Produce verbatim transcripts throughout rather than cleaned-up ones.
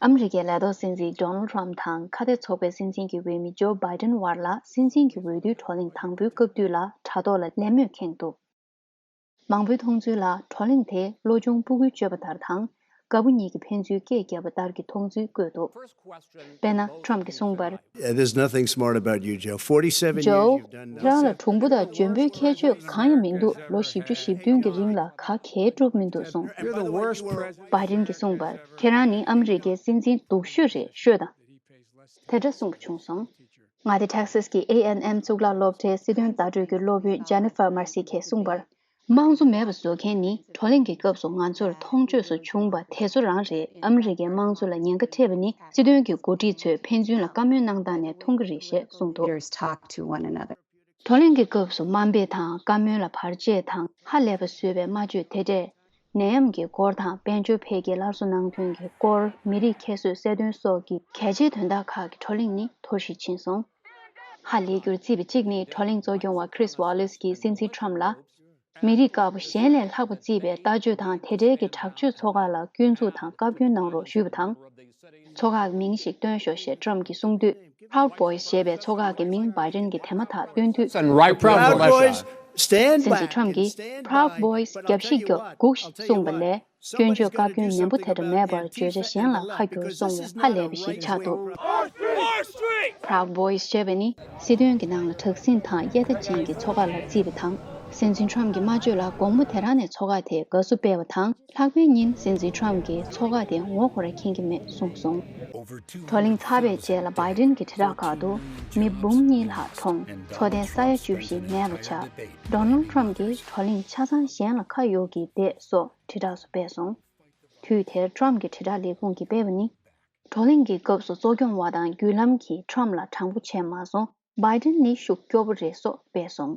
ཨ་མི་རི་ཀའི་ལས་ཐོག་སྲིད་འཛིན་ཌོ་ནལ་ཌི་ཊརམ་ཕི་དང་ཁ་གཏད་ཚོགས་པའི་སྲིད་འཛིན་གྱི་འོས་མི་ཇོ་བྷའི་ཌེན་དབར་ལ་སྲིད་འཛིན་གྱི་འོས་བསྡུའི་བགྲོ་གླེང་དང་པོའི་སྐབས་དུས་ལ་དྲ་ཐོག་ལ་ལད་མོས་ཁེངས་འདུག་མང་པོའི་མཐོང་ཚུལ་ལ་བགྲོ་གླེང་དེ་བློ་སྦྱོང་སྤུ་གུའི་སྤྱོད་པ་ལྟར་དང་། རྒད་པོ་གཉིས་ཀྱི་ཕན་ཚུན་སྐད་བརྒྱབ་པ་ལྟར་གྱི་མཐོང་ཚུལ་བཀོད་འདུག་དཔེར་ན། ཊརམ་གྱིས་གསུངས་པར། Uh, there's nothing smart about you, Joe. Forty-seven years, you've done nothing. ཇོ། ཁྱེད་རང་ལ་གྲུང་པོ་དང་འཇོན་པོའི་ཁྱད་ཆོས་གང་ཡང་མི་འདུག་ལོ་བཞི་བཅུ་ཞེ་བདུན་གྱི་རིང་ལ་ག་གེ་བསྒྲུབས་མི་འདུག་གསུངས། You're the worst president. བྷའི་ཌེན་གྱིས་གསུངས་པར། ཁྱེད་རང་ནི་ཨ་མི་རི་ཀའི་སྲིད་འཛིན་སྡུག་ཤོས་རེད་ཤོད་དང་། དེ་འདྲ་གསུངས་པ་བྱུང་སོང་། མངའ་སྡེ་ཊེག་སཱས་ཀྱི་ཨེ་ཨེན་ཨེམ་གཙུག་ལག་སློབ་གྲྭའི་སྲིད་དོན་བརྡ་སྤྲོད་ཀྱི་སློབ་དཔོན་ཇེ་ནི་ཧྥར་མར་སི་ཁས་གསུངས་པར། དམངས་གཙོ་མེད་པ་བཟོ་མཁན་ནི་བགྲོ་གླེང་གི་སྐབས་སུ་ང་ཚོར་མཐོང་ཆོས་སུ་བྱུང་བ་དེ་ཚོ་རང་རེད། ཨ་མི་རི་ཀའི་དམངས་གཙོ་ལ་ཉེན་ཁ་འཕྲད་པ་ནི་སྲིད་དོན་གྱི་འགོ་ཁྲིད་ཚོས་ཕན་ཚུན་ལ་བཀའ་མོལ་གནང་སྟངས་ནས་མཐོང་གི་རེད་ཞེས་གསུངས་འདུག Leaders talk to one another. བགྲོ་གླེང་གི་སྐབས་སུ་དམའ་འབེབས་དང་བཀའ་མོལ་ལ་བར་ཆད་དང་ཧ་ལས་པ་བཟོས་པའི་སྨྲ་བརྗོད་དེ་འདྲས། ནད་ཡམས་ཀྱི་སྐོར་དང་དཔལ་འབྱོར་འཕེལ་རྒྱས་སླར་གསོ་གནང་དོན་གྱི་སྐོར། མི་རིགས་ཁྱད་གསོད་གསལ་སྟོན་སོགས་ཀྱི་གལ་ཆེའི་དོན་དག་ཁག་གི་བགྲོ་གླེང་ནི་འཐོར་ཞིག་ཕྱིན་སོང་། ཧ་ལས་རྒྱུར་བརྩིས་པ་གཅིག་ནི་བགྲོ་གླེང་གཙོ་སྐྱོང་བ་ཁྲིས་ཝ་ལེས་ཀྱིས་སྲིད་འཛིན་ཁྲམ་ལ། མི་རིགས་དཀར་པོ་གཞན་ལས་ལྷག་པ་བརྩིས་པའི་ལྟ་སྤྱོད་དང་དེ་འབྲེལ་གྱི་དྲག་སྤྱོད་ཚོགས་ཁག་ལ་སྐྱོན་འཛུགས་དང་བཀའ་བཀྱོན་གནང་རོགས་ཞུས་པ་དང་། ཚོགས་ཁག་གི་མིང་ཞིག་བཏོན་ཤོག་ཞེས་ཁྲམ་གྱིས་གསུངས་དུས། Proud Boys ཞེས་པའི་ཚོགས་ཁག་གི་མིང་བྷའི་ཌེན་གྱིས་དེ་མ་ཐག་བཏོན་དུས། And right, Proud Proud Boys. Boys, stand སྲིད་འཛིན་ཁྲམ་གྱིས་Proud Boys རྒྱབ་བཤིག་རྒྱོབ་སྒུག་ཤིག་གསུངས་པ་ལས་སྐྱོན་བརྗོད་བཀའ་བཀྱོན་ནན་པོ་དེ་འདྲ་མེད་པར་བརྗོད་བྱ་གཞན་ལ་ཁ་བསྒྱུར་སོང་བས་ཧ་ལས་པ་ཞིག་ཆགས་འདུག Proud Boys ཞེས་པ་ནི་སྲིད་དོན་གྱི་ནང་ལ་དྲག་ཟིང་དང་དབྱེ་ཐག་ཅན་གྱི་ཚོགས་ཁག་ལ་བརྩིས་པ་དང་། སྲིད་འཛིན་ཁྲམ་གྱི་སྨྲ་བརྗོད་ལ་དགོང་མོ་དེ་རང་ནས་ཚོགས་ཁག་དེས་དགའ་བསུ་སྤེལ་བ་དང་། ལྷག་པའི་ཉིན་སྲིད་འཛིན་ཁྲམ་གྱིས་ཚོགས་ཁག་དེ་ངོ་ཧོར་མཁྱེན་གྱི་མེད་གསུངས་སོང་། བགྲོ་གླེང་ཚར་བའི་རྗེས་ལ་བྷའི་ཌེན་གྱི་དྲིལ་བསྒྲགས་ཁག་ཏུ་མི་འབུམ་གཉིས་ལྷག་གྲོངས། འཚོ་རྟེན་ས་ཡ་བཅུ་བཞི་མེད་པ་ཆགས། ཌོ་ནལ་ཌི་ཊརམ་གྱིས་བགྲོ་གླེང་ཆ་ཚང་གཞན་ལ་ཁ་གཡོག་གིས་བསྡད་སོགས་དྲིལ་བསྒྲགས་སུ་སྤེལ་སོང་། དུས་དེར་ཊརམ་གྱི་དྲིལ་བསྒྲགས་ལས་ཁུངས་ཀྱིས་སྤེལ་བ་ནི། བགྲོ་གླེང་གི་སྐབས་སུ་གཙོ་སྐྱོང་བ་དང་བརྒྱུད་ལམ་གྱིས་ཊརམ་ལ་དྲང་པོ་བྱས་མ་སོང་། བྷའི་ཌེན་ནི་ཤུགས་སྐྱོ་པོ་རེད་སོགས་སྤེལ་སོང་།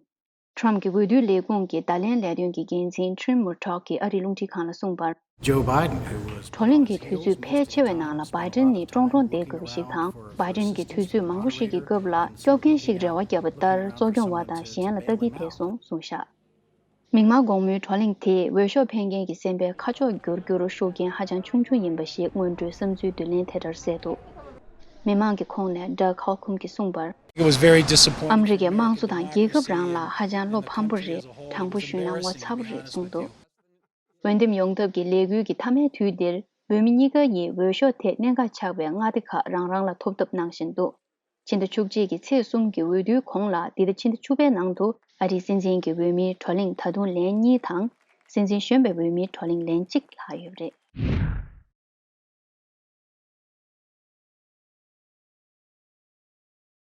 ཊརམ་གྱི་འོས་བསྡུའི་ལས་ཁུངས་ཀྱི་བརྡ་ལན་ལས་དོན་གྱི་འགན་འཛིན་ཁྲིན་མུར་ཊོག་གིས་ཨ་རིའི་རླུང་འཕྲིན་ཁང་ལ་གསུངས་པར། Joe Biden, who was བགྲོ་གླེང་གི་དུས་ཚོད་ཕལ་ཆེ་བའི་ནང་ལ་བྷའི་ཌེན་ནི་ཀྲོང་ཀྲོང་བསྡད་དགོས་པ་ཞིག་དང་། བྷའི་ཌེན་གྱིས་དུས་ཚོད་མང་པོ་ཞིག་གི་སྐབས་ལ་སྐྱོབ་མཁན་ཞིག་རེ་བ་བརྒྱབ་པ་ལྟར་གཙོ་སྐྱོང་བ་དང་གཞན་ལ་ལྟ་གི་བསྡད་སོང་གསུངས་བཞག་མིག་དམར་དགོང་མོའི་བགྲོ་གླེང་དེས་འོས་ཤོག་འཕེན་མཁན་གྱི་སེམས་པའི་ཁ་ཕྱོགས་བསྒྱུར་རྒྱུར་ཤུགས་རྐྱེན་ཧ་ཅང་ཆུང་ཆུང་ཡིན་པ་ཞིག་སྔོན་འགྲོའི་བསམ་ཚུལ་བསྡུ་ལེན་དེ་ལྟར་གསལ་འདུག་མི་མང་གི་ཁོངས་ནས་ཌག་ཧོལ་ཀོམ་གྱིས་གསུངས་པར། It was very disappointing. ཨ་མི་རི་ཀའི་དམངས་གཙོ་དང་རྒྱལ་ཁབ་རང་ལ་ཧ་ཅང་བློ་ཕམ་པོ་རེད། དྲང་པོ་ཞུས་ན་ངོ་ཚ་པོ་རེད་གསུངས་འདུག་འོས་འདེམས་ཡོང་ཐབས་ཀྱི་ལས་འགུལ་གྱི་མཐའ་མའི་དུས་འདིར་འོས་མི་གཉིས་ཀ་ཡིས་འོས་ཤོག་དེ་གནད་འགག་ཆགས་པའི་མངའ་སྡེ་ཁག་རང་རང་ལ་ཐོབ་ཐབས་གནང་བཞིན་འདུག་ཕྱི་ཟླ་བཅུ་གཅིག་གི་ཚེས་གསུམ་གྱི་འོས་བསྡུའི་གོང་ལ་འདི་ཟླ་ཕྱི་ཟླ་བཅུ་པའི་ནང་དུ་ཨ་རིའི་སྲིད་འཛིན་གྱི་འོས་མིའི་བགྲོ་གླེང་ད་དུང་ལན་གཉིས་དང་། སྲིད་འཛིན་གཞོན་པའི་འོས་མིའི་བགྲོ་གླེང་ལན་གཅིག་ལྷག་ཡོད་པ་རེད།